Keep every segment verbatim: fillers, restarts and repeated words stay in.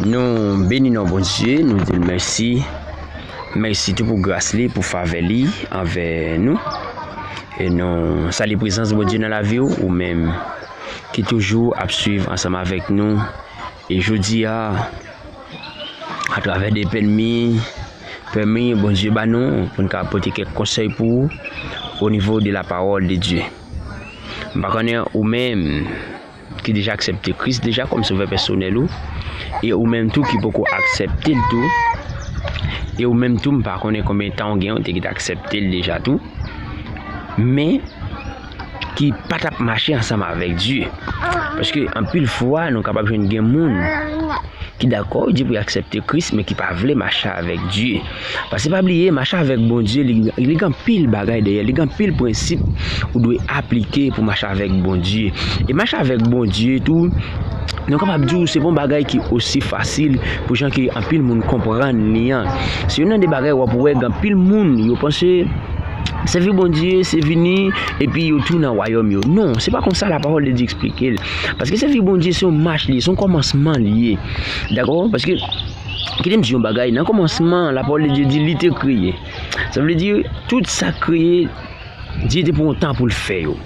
Nou beni non Bondye, nou di l mèsi. Mèsi tou pou gras li, pou favè li anvè nou. E nou salye prezans Bondye nan lavi w, ou menm ki toujou ap swiv ansanm avèk nou. E jodi a, atravè de pèmi, pèmi Bondye ba nou, pou n ka pote kèk konsèy pou ou, o nivo de la parole de Dieu. M pa konnen ou menm, ki deja aksepte Kris deja kòm sovè pèsonèl ou, e ou menm tou ki poko aksepte l tou, e ou menm tou, m pa konnen konbyen tan w gen, ou te kite aksepte l deja tou, men ki pa t ap mache ansanm avèk Dye. Paske anpil fwa, nou kapab jwenn gen moun ki dakò, di pou y aksepte Kris, men ki pa vle mache avèk Dye. Paske pa bliye, mache avèk Bondye, li, li gen anpil bagay dèyè, li gen anpil prensip ou dwe aplike pou mache avèk Bondye. E mache avèk Bondye tou, nou kapab di w se pa yon bagay ki osi fasil pou jan ke anpil moun konprann li an. Se youn nan de bagay w ap wè gen anpil moun, yo panse sèvi Bondye, se vini, epi yo tou nan wayòm yo. Non, se pa konsa la parole de Dieu eksplike l. Paske sèvi Bondye se yon mach li ye, se yon kòmansman li ye. Dakò? Paske, kite m di yon bagay, nan kòmansman, la parole de Dieu di li te kreye. Sa vle di, tout sa k kreye, Dye te pran yon tan pou l fè yo.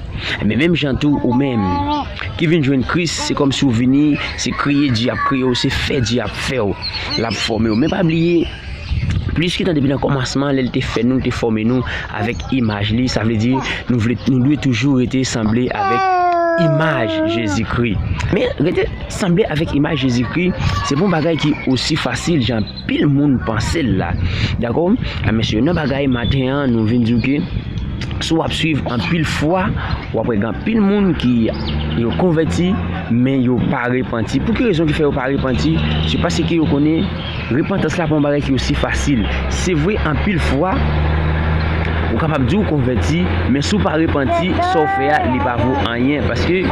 Men menm jan tou, ou menm, ki vin jwenn Kris, se kòmsi w vini, se kreye Dye ap kreye w, se fè Dye ap fè w, l ap fòme w. Men pa bliye, plis ki tan depi nan kòmansman, lè l te fè nou, l te fòme nou avèk imaj li, sa vle di, nou vle, nou dwe toujou rete sanble avèk imaj Jezikri. Men rete sanble avèk imaj Jezikri, se pa yon bagay ki osi fasil jan anpil moun panse l la. Dakò? A, men se youn nan bagay maten an, nou vin di w ke si w ap swiv anpil fwa, w ap wè gen anpil moun ki yo konvèti, men yo pa repanti. Pou ki rezon ki fè yo pa repanti? Se paske yo konnen repantans la pa yon bagay ki osi fasil. Se vre, anpil fwa, ou kapab di w konvèti, men si w pa repanti, sa w fè a, li pa vo anyen. Paske,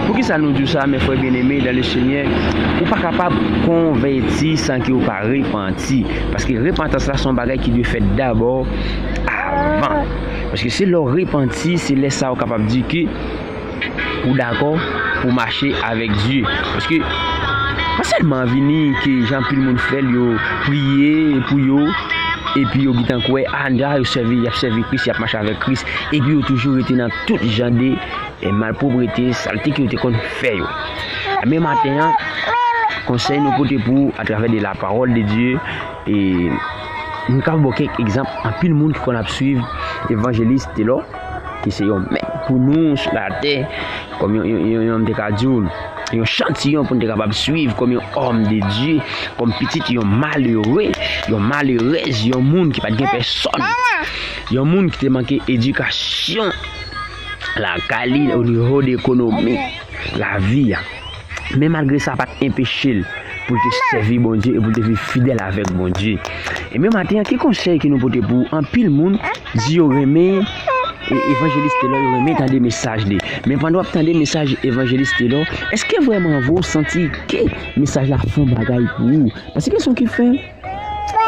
poukisa nou di w sa, mes frères bien-aimés dans le Seigneur, ou pa kapab konvèti san ke w pa repanti. Paske repantans la, se yon bagay ki dwe fèt dabò avan. Paske se lè w repanti, se lè sa w kapab di ke ou dakò pou mache avèk Dye. Paske pa sèlman vini ke jan anpil moun fè l, yo priye pou yo, epi yo gentan kwè, a, yo sèvi, y ap sèvi Kris, y ap mache avèk Kris, epi yo toujou rete nan tout jan de, e, malpwoprete, salte ke yo te konn fè yo. Men maten an, konsèy nou pote pou ou atravè de la parole de Dieu, e, m ka ba w kèk egzanp, anpil moun ki konn ap swiv evanjelis Telor, ki se yon mèt pou nou sou latè, kòm yon, yon, yon, yon, m te ka di w, yon chantiyon pou n te kapab swiv kòm yon òm de Dye, kòm pitit yon malere, yon malerèz, yon moun ki pa t gen pèsòn, yon moun ki te manke edikasyon lakay li o nivo de ekonomi lavi a. Men malgre sa, pa t enpeche l pou l te sèvi Bondye e pou l te viv fidèl avèk Bondye. E men maten an, ki konsèy ke nou pote pou ou? Anpil moun di yo renmen, e, evanjelis Telor, yo renmen tande mesaj li. Men pandan w ap tande mesaj evanjelis Telor, èske vrèman vre w santi ke mesaj la fè yon bagay pou ou? Paske se yon ki fè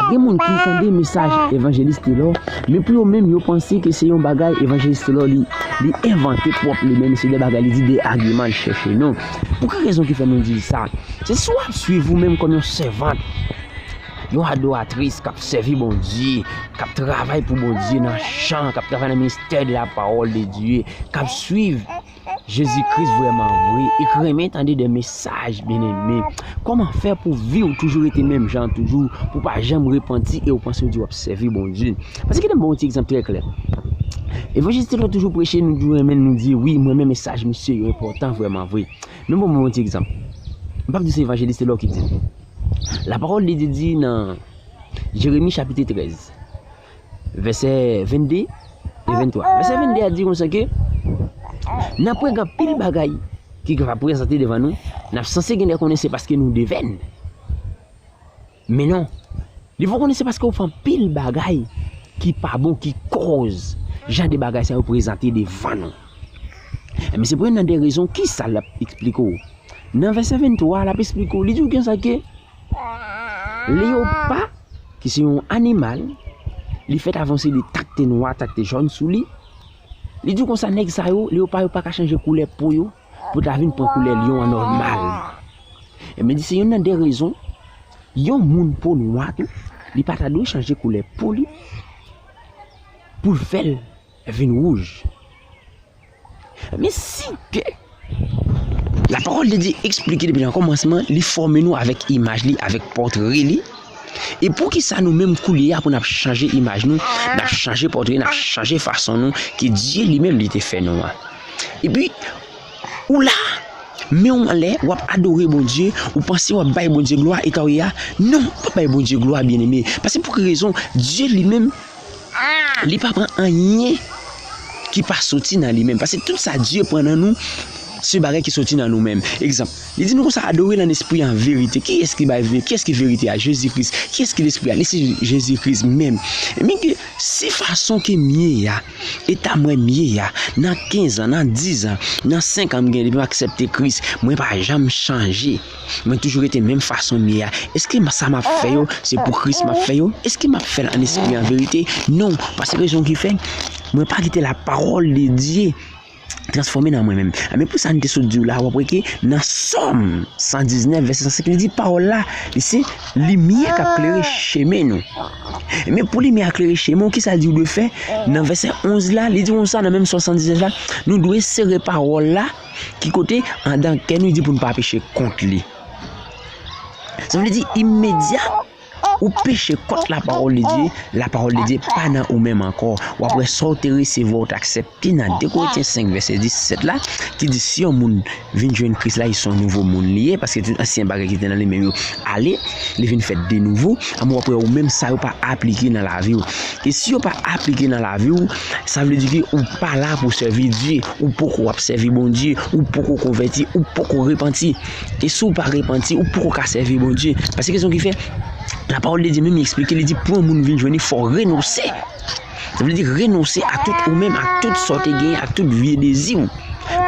gen moun ki tande mesaj evanjelis Telor, men pou yo menm, yo panse ke se yon bagay evanjelis Telor li, li envante pwòp li menm, se de bagay li di, de agiman li chèche. Non. Pou ki rezon ki fè nou di sa? Se si w ap swiv ou menm kòm yon sèvant, yon adoratris k ap sèvi Bondye, k ap travay pou Bondye nan chan, k ap travay nan ministè de la parole de Dieu, k ap swiv Jezi Kris vrèman vre, e k renmen tande de mesaj, byeneme. Kòman fè pou vi w toujou rete menm jan toujou, pou w pa janm repanti e w panse w di w ap sèvi Bondye? Paske kite m ba w yon ti egzanp trè klè. Evanjelis Telor toujou preche, nou toujou renmen, nou di, wi, mwen renmen mesaj misye yo, enpòtan vrèman vre. Men bon, m ba w yon ti egzanp. M p ap di se evanjelis Telor ki di l. La parole de Dieu di nan Jeremi chapit trèz, vèsè vennde e venntwa. Vèsè vennde a di konsa ke n ap wè gen anpil bagay ki va prezante devan nou, n ap sanse gen lè konnen se paske nou devèn. Men non, li fè w konnen se paske w fè anpil bagay ki pa bon, ki koz jan de bagay sa yo prezante devan nou. Men se pou youn nan de rezon, kisa l ap eksplike w. Nan vèsè venntwa, l ap eksplike w, li di w konsa ke leyopa, ki se yon animal, li fèt avè yon seri de tak te nwa, tak te jòn sou li. Li di w konsa, nèg sa yo, leyopa yo pa ka chanje koulè po yo pou ta vin pran koulè lyon an nòmal. Ebyen, di se youn nan de rezon Yon moun po nwa tou, li pa ta dwe chanje koulè po li pou l fè l vin wouj. Men si ke lapawòl de Dye eksplike depi nan kòmansman, li fòme nou avèk imaj li, avèk pòtre li. E poukisa nou menm koulye a pou n ap chanje imaj nou, n ap chanje pòtre, n ap chanje fason nou ke Dye li menm li te fè nou an? Epi, ou la, men w anlè, w ap adore Bondye, ou panse w ap bay Bondye glwa, eta w ye a? Non, w pa bay Bondye glwa, byeneme. Paske pou ki rezon? Dye li menm, li pa pran anyen ki pa soti nan li menm. Paske tout sa Dye pran nan nou, se bagay ki soti nan nou menm. Egzanp, li di nou konsa, adore l an espri, an verite. Kiyès ki bay ve-, kiyès ki verite a? Jezi Kris. Kiyès ki lespri a? Li se Jezi Kris menm. E men ke si fason ke m ye a, eta mwen m ye a, nan kenz an, nan diz an, nan senk an m gen depi m aksepte Kris, mwen pa janm chanje. Mwen toujou rete menm fason m ye a. Èske m, sa m ap fè yo, se pou Kris m ap fè yo? Èske m ap fè l an espri, an verite? Non, paske rezon ki fè, mwen pa kite lapawòl de Dye transfòme nan mwen menm. Men pou sa n te sot di w la, w ap wè ke nan Sòm san diznèf, vèsè san senk, li di pawòl la, li se limyè k ap klere chemen nou. Men pou limyè a klere chemen w, kisa l di w dwe fè? Nan vèsè onz la, li di konsa, nan menm Sòm san diznèf la, nou dwe sere pawòl la, ki kote? Andan kè nou, li di pou n pa peche kont li. Sa vle di imedya ou peche kont lapawòl de Dye, lapawòl de Dye pa nan ou menm ankò. W ap wè sa w te resevwa, w te aksepte nan de Korentyen senk vèsè disèt la, ki di si yon moun vin jwenn Kris la, li se yon nouvo moun li ye, paske tout ansyen bagay ki te nan li menm yo ale, li vin fèt de nouvo. Anben w ap wè ou menm sa yo pa aplike nan lavi w. E si yo pa aplike nan lavi w, sa vle di ke ou pa la pou sèvi Dye, ou poko ap sèvi Bondye, ou poko konvèti, ou poko repanti. E si w pa repanti, ou poko ka sèvi Bondye. Paske rezon ki fè, lapawòl de Dye menm eksplike, li di pou yon moun vin jwenn li, fò w renonse. Sa vle di renonse a tout ou menm, a tout sa w te genyen, a tout vye dezi w,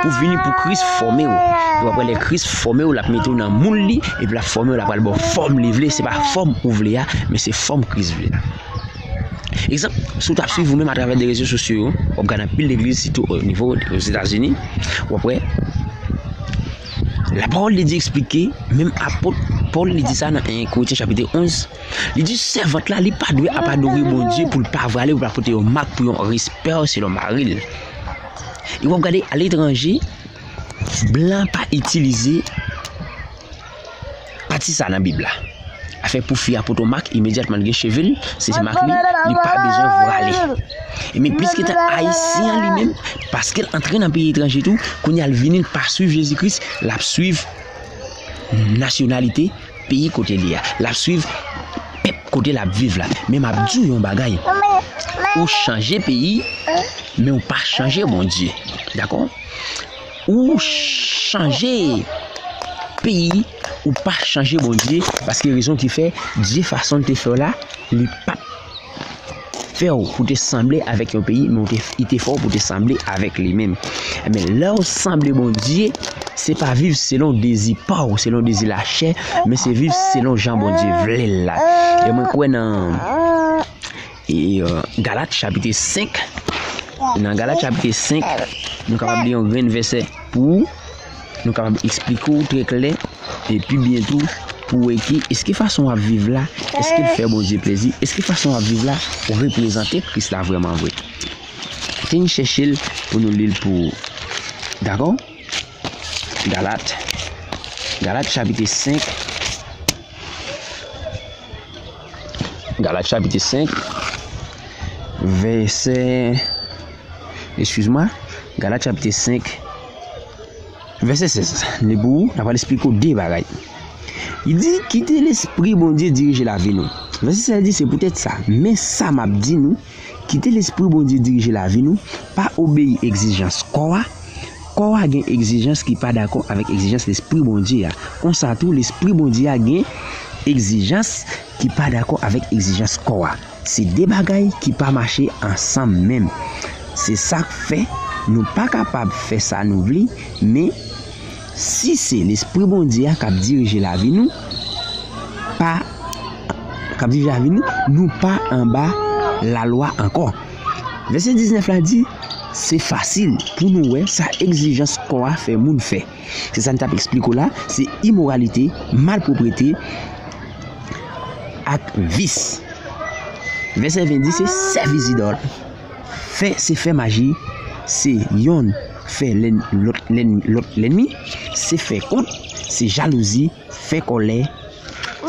pou vini pou Kris fòme w. E w ap wè lè Kris fòme w, l ap mete w nan moul li, epi l ap fòme w, l ap pral ba w fòm li vle. Se pa fòm ou vle a, men se fòm Kris vle a. Egzanp, si w t ap swiv ou menm atravè de rezo sosyo yo, w ap gade anpil legliz, sitou o nivo Ozetazini, w ap wè lapawòl de Dye eksplike, menm apot Pòl li di sa nan en Korentyen chapit onz, li di sèvant la, li pa dwe ap adore Bondye pou l pa vale, pou l pa pote yon mak pou yon respè selon mari l. E w ap gade aletranje, blan pa itilize pati sa nan Bib la. Afè pou fi a pote yon mak, imedyatman l gen cheve l, se, se mak li, li pa bezwen vale. E men plis ke tan Ayisyen an li menm, paske l antre nan peyi etranje tou, kounye a l vini, l pa swiv Jezi Kris, l ap swiv nasyonalite peyi kote li a. L ap swiv pèp kote l ap viv la. Men m ap di w yon bagay. Ou chanje peyi, men ou pa chanje Bondye. Dakò? Ou chanje peyi, ou pa chanje Bondye, paske rezon ki fè Dye fason l te fè w la, li p ap fè w pou te sanble avèk yon peyi, men w te, li te fè w pou te sanble avèk li menm. Ebyen, lè w sanble Bondye, se pa viv selon dezi pa w, selon dezi lachè, men se viv selon jan Bondye vle l la. E mwen kwè nan, e, e, Galat chapit senk. Nan Galat chapit senk, nou kapab li yon grenn vèsè pou ou. Nou kapab eksplike w trè klè, e pi byen tou, pou w wè ki, èske fason w ap viv la, èske l fè Bondye plezi, èske fason w ap viv la reprezante Kris la vrèman vre. Ann chèche l pou nou li l pou ou. Dakò? Galat. Galat chapit senk. Galat chapit senk, vèsè, eskiz mwen, Galat chapit senk, vèsè sèz. Li pou ou, n ap pral eksplike w de bagay. Li di, kite Lespri Bondye dirije lavi nou. Vèsè sèz di, se poutèt sa, men sa m ap di nou, kite Lespri Bondye dirije lavi nou, pa obeyi egzijans kò a. Kò a gen egzijans ki pa dakò avèk egzijans Lespri Bondye a. Konsa tou, Lespri Bondye a gen egzijans ki pa dakò avèk egzijans kò a. Se de bagay ki pa mache ansanm menm. Se sa k fè nou pa kapab fè sa nou vle, men si se Lespri Bondye a k ap dirije lavi nou, pa, k ap dirije lavi nou, nou pa anba lalwa ankò. Vèsè diznèf la di, se fasil pou nou wè sa egzijans kò a fè moun fè. Se sa n t ap eksplike w la, se imoralite, malpwoprete, ak vis. Vèsè ven di se sèvis zidòl. Fè, se fè maji, se yonn fè lèn-, lòt lèn-, lòt lènmi, se fè kont, se jalouzi, fè kòlè,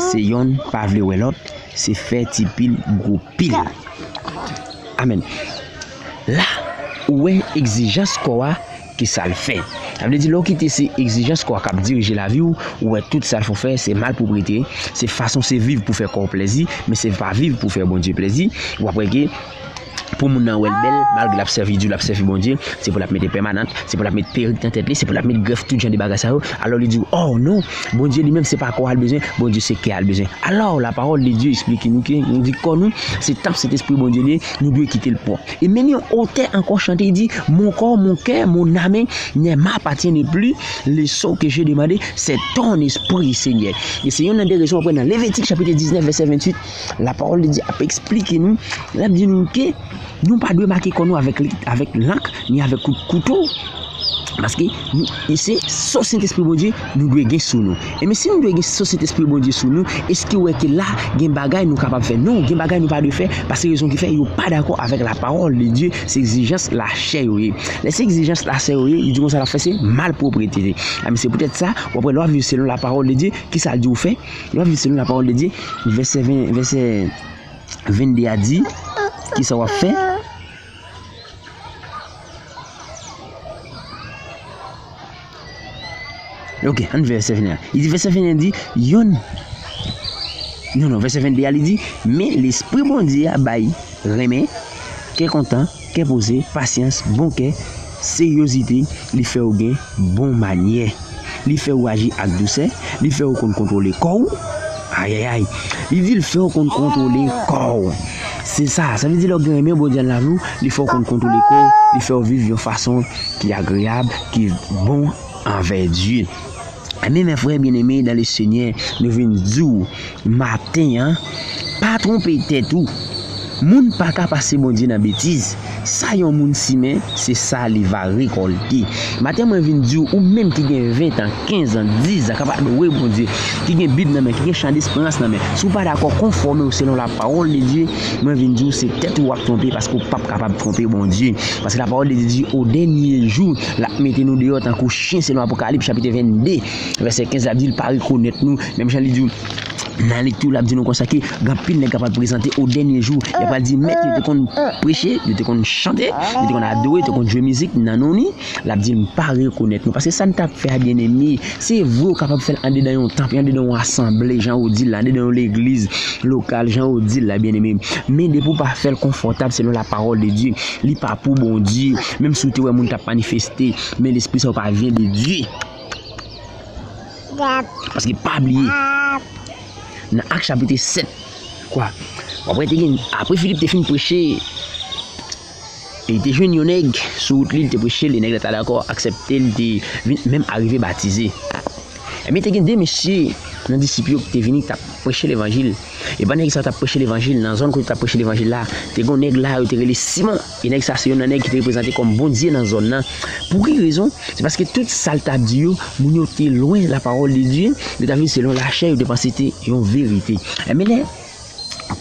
se yonn pa vle wè lòt, se fè ti pil gwo pil. Amèn. La, ou wè egzijans kò a, ki sa l fè. Sa vle di, lè w kite se egzijans kò a k ap dirije lavi w, ou wè tout sa l fè w fè, se malpwoprete, se fason se viv pou fè kò w plèzi, men se pa viv pou fè Bondye plèzi. W ap wè ke pou moun nan wè l bèl, malgre l ap sèvi Dye, l ap sèvi Bondye, se pou l ap mete pèmanant, se pou l ap met perik nan tèt li, se pou l ap met grèf, tout jan de bagay sa yo. Alò li di w, oh non, Bondye li menm se pa kò a l bezwen, Bondye se kè a l bezwen. Alò, la parole de Dieu eksplike nou ke, nou di kò nou, se tanp Sentespri Bondye li ye, nou dwe kite l pwòp. E men yon otè ankò chante, li di, mon corps, mon cœur, mon âme ne m'appartiennent plus, le salut que j'ai demandé, c'est ton esprit, Seigneur. E se youn nan de rezon w ap wè nan Levitik chapit diznèf, vèsè venntuit, la parole de Dieu ap eksplike nou, l ap di nou ke nou pa dwe make kò nou avèk, avèk lank, ni avèk kout kouto. Paske nou, e se so Sentespri Bondye nou dwe gen sou nou. E men si nou dwe gen so Sentespri Bondye sou nou, èske w wè ke la gen bagay nou kapab fè? Non, gen bagay nou pa dwe fè, paske rezon ki fè yo pa dakò avèk la parole de Dieu, se egzijans lachè yo ye. Lè se egzijans lachè yo ye, li di konsa l ap fè se malpwoprete. A, men se poutèt sa, w ap wè lè w ap viv selon la parole de Dieu, ki sa l di w fè? Lè w ap viv selon la parole de Dieu, vèsè ven, vèsè vennde a di, ki sa w ap fè? Ok, ann vèsè vennde a. Li di, vèsè vennde a di, yonn. Non, non, vèsè vennde a, li di, men Lespri Bondye a bay renmen, kè kontan, kè poze, pasyans, bon kè, seryozite, li fè w gen bon manyè. Li fè w aji ak dousè, li fè w konn kontwole kò w. Ayayay. Li di l fè w konn kontwole kò w. Se sa, sa vle di lè w gen renmen Bondye nan lavi w, li fè w konn kontwole kò w, li fè w viv yon fason ki agreyab, ki bon anvè Dye. Ebyen, mes frères bien-aimés dans le Seigneur, nou vin di w maten an, pa twonpe tèt ou. Moun pa ka pase Bondye nan betiz. Sa yon moun simen, se sa li va rekòlte. Maten mwen vin di w, ou menm ki gen ven an, kenz an, diz an, k ap adore Bondye, ki gen Bib nan men, ki gen Chan Desperans nan men, si w pa dakò, konfòme w selon la parole de Dieu, mwen vin di w se tèt ou w ap twonpe, paske w p ap kapab twonpe Bondye. Paske la parole de Dieu di, au dernier jour, l ap mete nou deyò tankou chen, selon Apokalips chapit vennde, vèsè kenz, l ap di l pa rekonèt nou. Menm jan li di w, nan lekti w, l ap di nou konsa ke gen anpil nèg k ap al prezante au dernier jour. Y ap al di, mèt, yo te konn preche, yo te konn chante, yo te konn adore, yo te konn jwe mizik nan non li. L ap di, m pa rekonèt nou. Paske sa n t ap fè a, byeneme, se vre w kapab fè l andedan yon tanp, andedan yon asanble, jan w di l la, andedan yon legliz lokal, jan w di l la, byeneme. Men depi w pa fè l konfòtab selon la parole de Dieu, li pa pou Bondye. Menm si w te wè moun t ap manifeste, men lespri sa yo pa vyen de Dye. Paske pa bliye, nan Ak chapit sèt, kwa, w ap wè te gen, apre Filip te fin preche, e li te jwenn yon nèg sou wout li, li te preche l, e nèg la ta dakò, aksepte l, li te vin menm arive batize. Ebyen, te gen de mesye nan disip yo ki te vini, ki t ap preche levanjil. E pandan nèg sa yo t ap preche levanjil, nan zòn kote yo t ap preche levanjil la, te gen yon nèg la, yo te rele Simon. E nèg sa, se youn nan nèg ki te reprezante kòm Bondye nan zòn nan. Pou ki rezon? Se paske tout sa l t ap di yo, moun yo te lwen la parole de Dieu, yo t ap viv selon lachè, yo te panse te yon verite. Ebyen, lè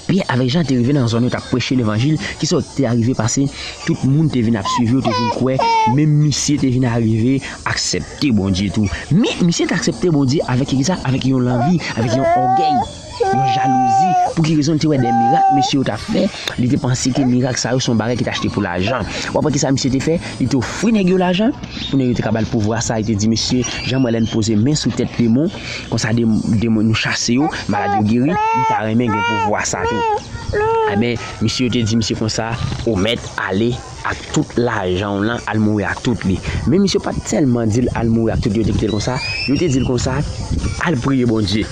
Pyè avèk Jan te rive nan zòn yo t ap preche levanjil, kisa yo te arive pase? Tout moun te vin ap swiv yo, te vin kwè, menm misye te vin arive aksepte Bondye tou. Men misye te aksepte Bondye avèk ki sa? Avèk yon lanvi, avèk yon ògèy, yon jalouzi. Pou ki rezon? Li te wè de mirak mesye yo t ap fè, li te panse ke mirak sa yo se yon bagay ki te achte pou lajan. W ap wè kisa misye te fè? Li te ofri nèg yo lajan, pou nèg yo te ka ba l pouvwa sa, li te di, mesye, jan m wè lè n poze men sou tèt demon, konsa de-, demon nou chase yo, maladi yo geri, m ta renmen gen pouvwa sa tou. Ebyen, misye yo te di misye konsa, ou mèt ale ak tout lajan w lan, al mouri ak tout li. Men misye pa t sèlman di l al mouri ak tout li, yo te kite l konsa, yo te di l konsa, al priye Bondye.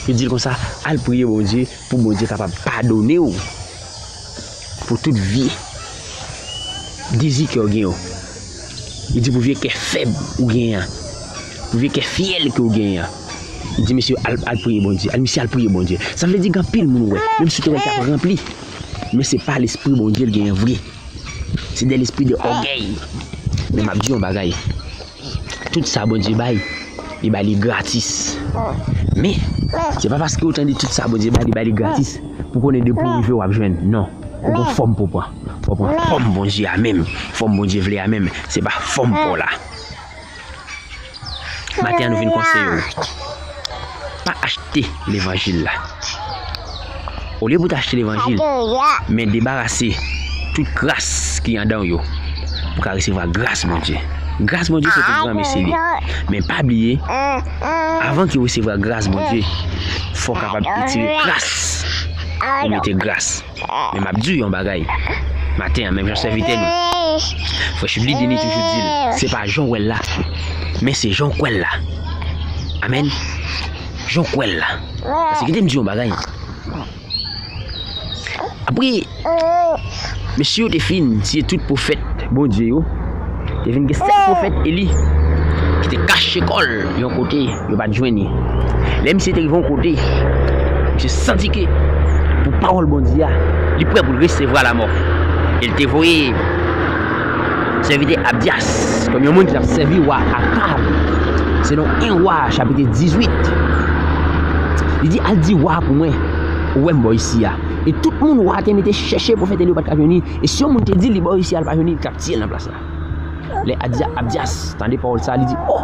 Yo di l konsa, al priye Bondye, pou Bondye kapab padone w pou tout vye dezi kè w gen yo. Li di pou vye kè fèb ou gen an, pou vye kè fyèl ke w gen an. Li di mesye al, al priye Bondye, al misye al priye Bondye. Sa vle di gen anpil moun ou wè, menm si w te wè l t ap ranpli, men se pa lespri Bondye l genyen vre. Se de lespri de ògèy. Men m ap di yon bagay. Tout sa Bondye bay, li bay li gratis. Men, se pa paske w tande tout sa Bondye ba li, ba li gratis, pou konnen depi w rive w ap jwenn. Non. Ou gon fòm pou pran. Fò w pran fòm Bondye a menm. Fòm Bondye vle a menm. Se pa fòm pa w la. Maten an, nou vin konseye w. Pa achte levanjil la. Olye pou w ta achte levanjil, men debarase tout kras ki anndan w yo. Pou w ka resevwa gras Bondye. Gras Bondye se pou granmesi li. Men pa bliye, avan ke w resevwa gras Bondye, fò w kapab etire kras pou mete gras. Men m ap di w yon bagay. Maten an, menm jan sèvitè nou, frè Chibli Deni toujou di l, se pa jan w wè l la, men se jan w kwè l la. Amèn. Jan w kwè l la. Paske kite m di w yon bagay. Apre, mesye yo te fin tiye tout pwofèt Bondye yo, te vin gen sèl pwofèt Eli ki te kache kò l yon kote yo pa t jwenn li. Lè misye te rive yon kote, misye santi ke pou pawòl Bondye a, li prè pou l resevwa lamò. E l te voye sèvitè Abdyas kòm yon moun ki t ap sèvi wa Akab. Selon en Wa, chapit dizuit, li di, al di wa pou mwen, ou wè m bò isi a. E tout moun wa a te mete chèche pwofèt Eli yo pa t ka jwenn li. E si yon moun te di li bò isi a, l pa jwenn li, li t ap tiye l nan plas la. Lè Abdya-, Abdyas tande pawòl sa, li di, o!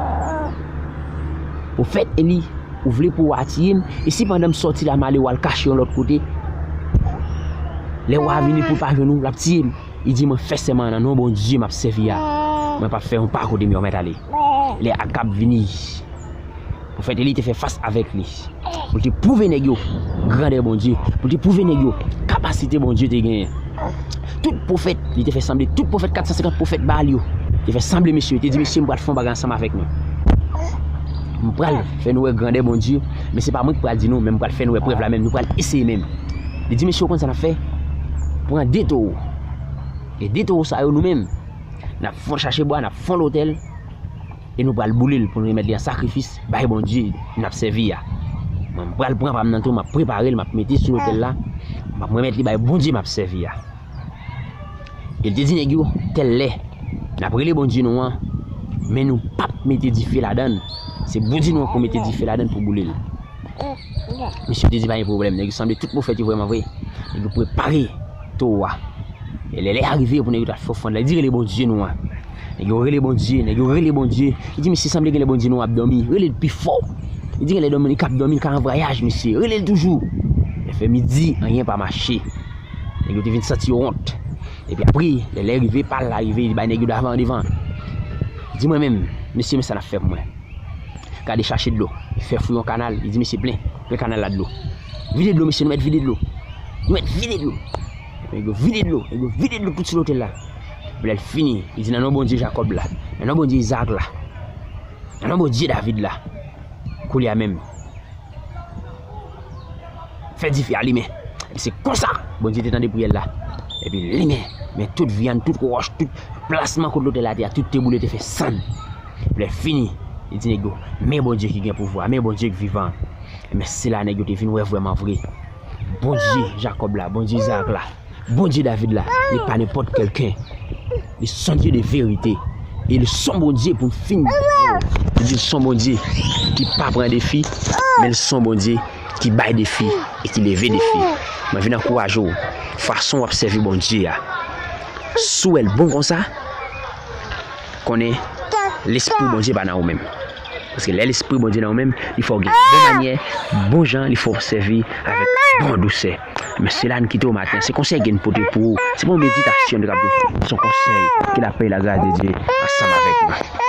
Pwofèt Eli, ou vle pou wa a tiye m? E si pandan m sòti la, m ale, w al kache yon lòt kote? Lè wa a vini pou l pa jwenn ou, l ap tiye m. Li di, mwen fè sèman nan non Bondye m ap sèvi a, mwen p ap fè yon pa kote m yo mèt ale. Lè Akab vini, pwofèt Eli te fè fas avèk li. Pou l te pwouve nèg yo grandè Bondye. Pou l te pwouve nèg yo kapasite Bondye te genyen. Tout pwofèt, li te fè sanble, tout pwofèt, kat san senkant pwofèt Baal yo, te fè sanble mesye, te di, mesye, m pral fè yon bagay ansanm avèk nou. M pral fè nou wè grandè Bondye, men se pa mwen ki pral di nou, men m pral fè nou wè prèv la menm, nou pral eseye menm. Li di, mesye, ou konn sa n ap fè? Pran de towo. E de towo sa yo, nou menm, n ap fè chache bwa, n ap fè lotèl, e nou pral boule l pou nou remèt li an sakrifis bay Bondye n ap sèvi a. Mwen, m pral pran pa m nan tou, m ap prepare l, m ap mete sou lotèl la, m ap remèt li bay Bondye m ap sèvi a. E l te di nèg yo, tèl lè, n ap rele Bondye nou an, men nou p ap mete dife ladan l. Se Bondye nou an pou mete dife ladan l pou boule l. Mesye te di, pa gen pwoblèm. Nèg yo sanble tout pwofèt yo vrèman vre. Nèg yo prepare towo a. E lè lè a rive pou nèg yo ta fè ofrann la, li di, rele Bondye nou an. Nèg yo rele Bondye, nèg yo rele Bondye. Li di, mesye, sanble genlè Bondye nou an ap dòmi. Rele l pi fò. Li di, genlè dòmi, li k ap dòmi, li ka an vwayaj, mesye. Rele l toujou. Lè fè midi, anyen pa mache. Nèg yo te vin santi yo wont. Epi apre, lè lè rive, pa l la rive, li bay nèg yo davan, devan. Li di, mwen menm, mesye, men sa n ap fè pou mwen. Gade chache dlo. Li fè fou yon kanal, li di, mesye, plen, plen kanal la dlo. Vide dlo, mesye, nou mèt vide dlo. Nou mèt vide dlo. Nèg yo vide dlo, nèg yo vide dlo tout sou lotèl la. Epi lè l fini, li di, nan non Bondye Jakòb la, nan non Bondye Izarak la, nan non Bondye David la, koulye a menm, fè dife a limen. Epi se konsa, Bondye te tande priyè l la. Epi limen, men tout vyann, tout wòch, tout plasman kot lotèl la te a, tout te boule, te fè sann. Lè fini, li di nèg yo, men Bondye ki gen pouvwa, men Bondye ki vivan. Men se la nèg yo te vin wè vrèman vre Bondye Jakòb la, Bondye Izarak la, Bondye David la, li pa nenpòt kèlken. Li s on Dye de verite. E li s on Bondye pou m fin. Li di l s on Bondye ki pa pran defi, men l s on Bondye ki bay defi e ki leve defi. Mwen vin ankouraje w. Fason w ap sèvi Bondye a, si w wè l bon konsa, konnen lespri Bondye pa nan ou menm. Paske lè lespri Bondye nan ou menm, li fè w gen bon manyè, bon jan, li fè w sèvi avèk bon dousè. Men se la n kite w maten an. Se konsèy ke n pote pou ou. Se pa yon meditasyon nou t ap di. Se yon konsèy. Que la paix et la grâce de Dieu ansanm avèk nou.